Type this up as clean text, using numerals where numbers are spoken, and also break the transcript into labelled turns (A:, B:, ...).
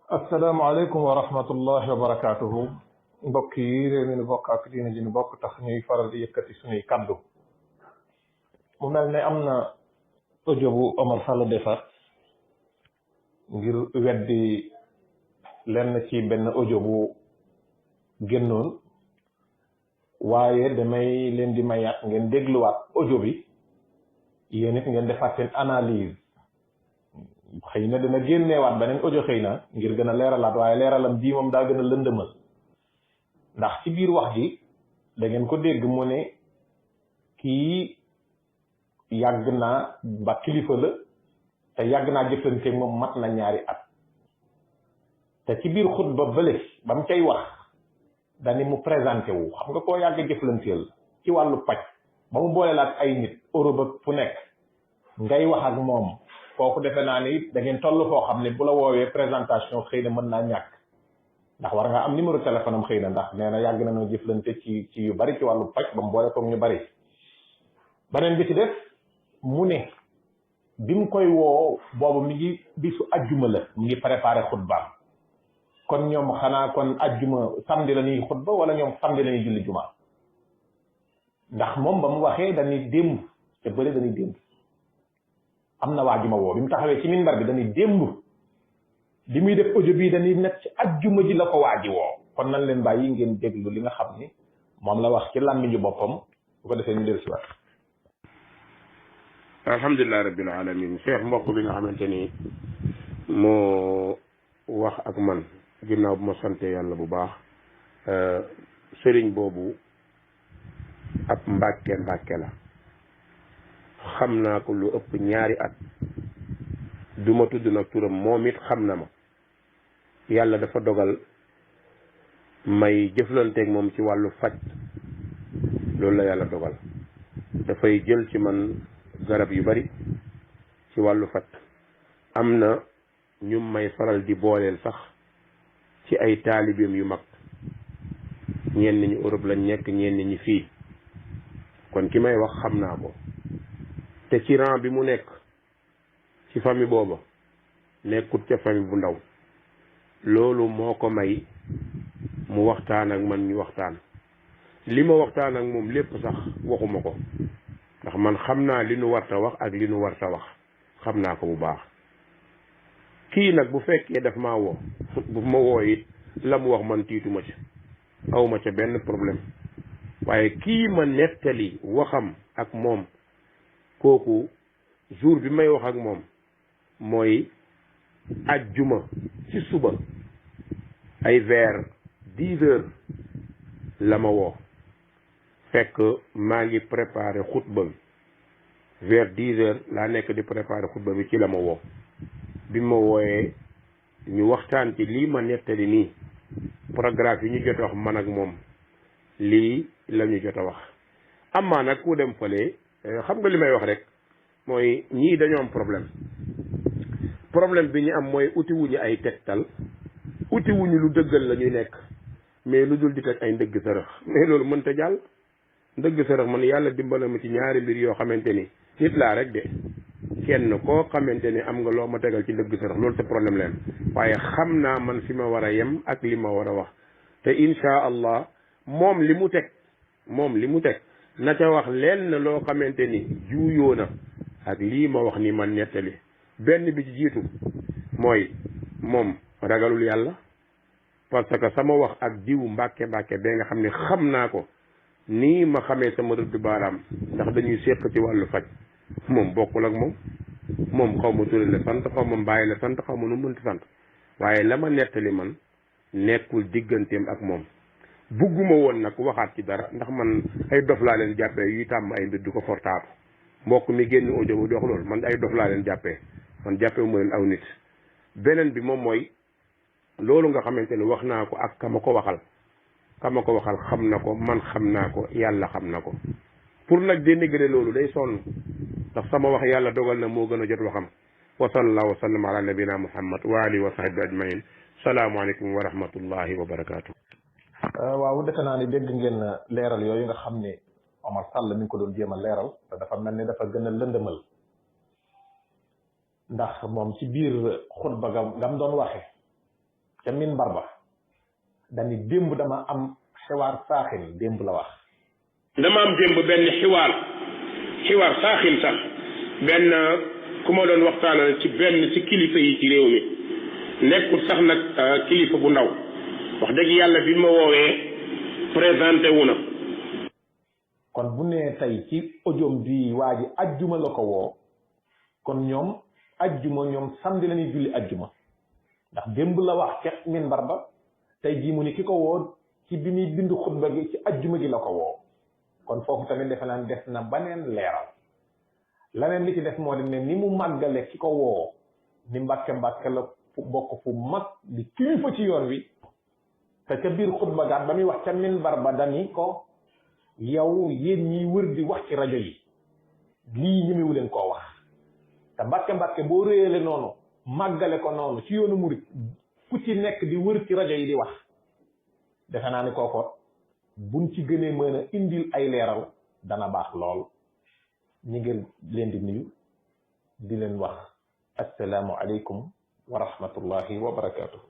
A: asalaamaaleykum wa rahmatullahi wa barakaatuhu mbokk yi réew mi nu bokk ak diine ji nu bokk tax ñuy faral di yëkkati suñuy kaddu mu mel ne am na audio bu Omar Sall defar ngir weddi lenn ci benn audio bu génnoon waaye damay leen di mayaat ngeen dégluwaat audio bi yéen it ngeen defaat seen analyse xëy na dana génneewaat beneen audio xëy na ngir gën a leeralaat waaye leeralam bii moom daa gën a lëndëmal ndax ci biir wax ji da ngeen ko dégg mu ne kii yàgg naa ba kilifa la te yàgg naa jëflanteeg moom mat na ñaari at te ci biir xutba bële ba mu cay wax dani mu présenté wu xam nga koo yàgg jëflanteel ci wàllu paj ba mu boole laat ay nit Europe ak fu nekk ngay wax ak moom kooku defe naa ni da ngeen toll foo xam ne bu la woowee présentation xëy na mën naa ñàkk ndax war nga am numéro téléphone am xëy na ndax nee na yàgg na noo jëflante ci yu bari ci wàllu paj ba mu boole koog ñu bari beneen bi ci def mu ne bi mu koy woo boobu mi ngi bisu ajjuma la mi ngi préparé xutbaam kon ñoom xanaa kon ajjuma samedi la ñuy xutba wala ñoom samedi la ñuy julli juma ndax moom ba mu waxee dañuy démb te bëri dañuy démb am na waa ji ma woo bi mu taxawee ci minbar bi dañuy démb li muy def audio bii dañuy nekk ci ajjuma ji la ko waa ji woo kon nañ leen bàyyi ngeen déglu li nga xam ni moom la wax ci làmmiñu boppam bu ko defee ñu dellu si waat.
B: alhamdulilah rabbil alamin cheikh mbokk bi nga xamante ni moo wax ak man ginnaaw bu ma sante yàlla bu baax sëriñ boobu ab mbàkke la xam naa ko lu ëpp ñaari at du ma tudd nag turam moom it xam na ma yàlla dafa dogal may jëflanteeg moom ci wàllu faj loolu la yàlla dogal dafay jël ci man garab yu bari ci wàllu faj am na ñu may faral di booleel sax ci ay taalibeem yu mag ñenn ñi Europe lañ nekk ñenn ñi fii kon ki may wax xam naa ko te ci rang bi mu nekk ci famille booba nekkut ca famille bu ndaw loolu moo ko may mu waxtaan ak man ñu waxtaan li ma waxtaan ak moom lépp sax waxuma ko ndax man xam naa li nu warta wax ak li nu warta wax xam naa ko bu baax kii nag bu fekkee daf maa woo bu ma woo it la mu wax man tiituma ci awma ca benn problème waaye kii ma nettali waxam ak moom kooku jour bi may wax ak moom mooy ajjuma ci suba ay vers 10 heures la ma woo fekk maa ngi préparé xutba bi vers 10 heures laa nekk di préparé xutba bi ci la ma woo bi ma wooyee ñu waxtaan ci lii ma nettali nii paragraphe yi ñu jot a wax man ak moom lii la ñu jot a wax amaa nag ku dem fële xam nga li may wax rek mooy ñii dañoo am problème bi ñu am mooy uti wuñu ay tegtal uti wuñu lu dëggal la ñuy nekk mais lu dul di teg ay ndëgg sërëx mais loolu mënta jàll ndëgg sërëx man yàlla dimbala ma ci ñaari mbir yoo xamante ni nit laa rek de kenn koo xamante ni am nga loo ma tegal ci ndëgg sërëx loolu te problème leen waaye xam naa man fi ma war a yem ak li ma war a wax te insha allah moom li mu teg na ca wax lenn loo xamante ni juuyoo na ak lii ma wax ni man nettali benn bi ci jiitu mooy moom ragalul yàlla parce que sama wax ak jiwu mbàkke ba nga xam ne xam naa ko nii ma xamee sama rëdd baaraam ndax dañuy séq ci wàllu faj moom bokkul ak moom xaw ma Touré la sant xaw ma Mbaye la sant xaw ma nu mënti sant waaye la ma nettali man nekkul digganteem ak moom bugguma woon nag waxaat ci dara ndax man ay dof laa leen jàppee yuy tàmm ay mbir du ko fortaatu mbokk mi génn audio bu di wax loolu man ay dof laa leen jàppee man jàppee mu leen aw nit beneen bi moom mooy loolu nga xamante ne wax naa ko ak ka ma ko waxal xam na ko man xam naa ko yàlla xam na ko pour nag dénigré loolu day sonn ndax sama wax yàlla dogal na moo gën a jot waxam wa sallallahu wa sallam ala nabina muhammad wa alihi wa sahbihi ajmain salaamualeykum wa rahmatullahi wa barakatuh
A: waaw defe naa ni dégg ngeen leeral yooyu nga xam ne Omar Sall mi ngi ko doon jéem a leeral te dafa mel ni dafa gën a lëndëmal ndax moom ci biir xutba gam doon waxe ca minbar ba dani démb dama am xiwaar saaxin démb la wax
B: dama am démb benn xiwaar saaxin sax benn ku ma doon waxtaanal ci benn ci kilifa yi ci réew mi nekkul sax nag kilifa bu ndaw wax dëgg yàlla bi ma woowee présenté wu na
A: kon bu nee tey ci audiom bi waa ji ajjuma la ko woo kon ñoom ajjuma ñoom samedi la ñuy julli ajjuma ndax démb la wax ca minbar ba tey jii mu ni ki ko woo ci bi muy bindu xutba gi ci ajjuma gi la ko woo kon foofu tamit defe naa def na baneen leeral laneen li ci def moo di ne ni mu màggale ki ko woo ni mbàkke la fu bokk fu mag di kilifa ci yoon wi te ca biir xutba gaat ba muy wax ca minbar ba dani ko yow yéen ñiy wër di wax ci rajo yi lii ñemewu leen koo wax te mbàkke boo réyale noonu màggale ko noonu ci yoonu murit ku ci nekk di wër ci rajo yi di wax defe naa ni kooko buñ ci gënee mën a indil ay leeral dana baax lool ñi ngi leen di nuyu di leen wax assalaamu aleykum wa rahmatullahi wa barakatuhu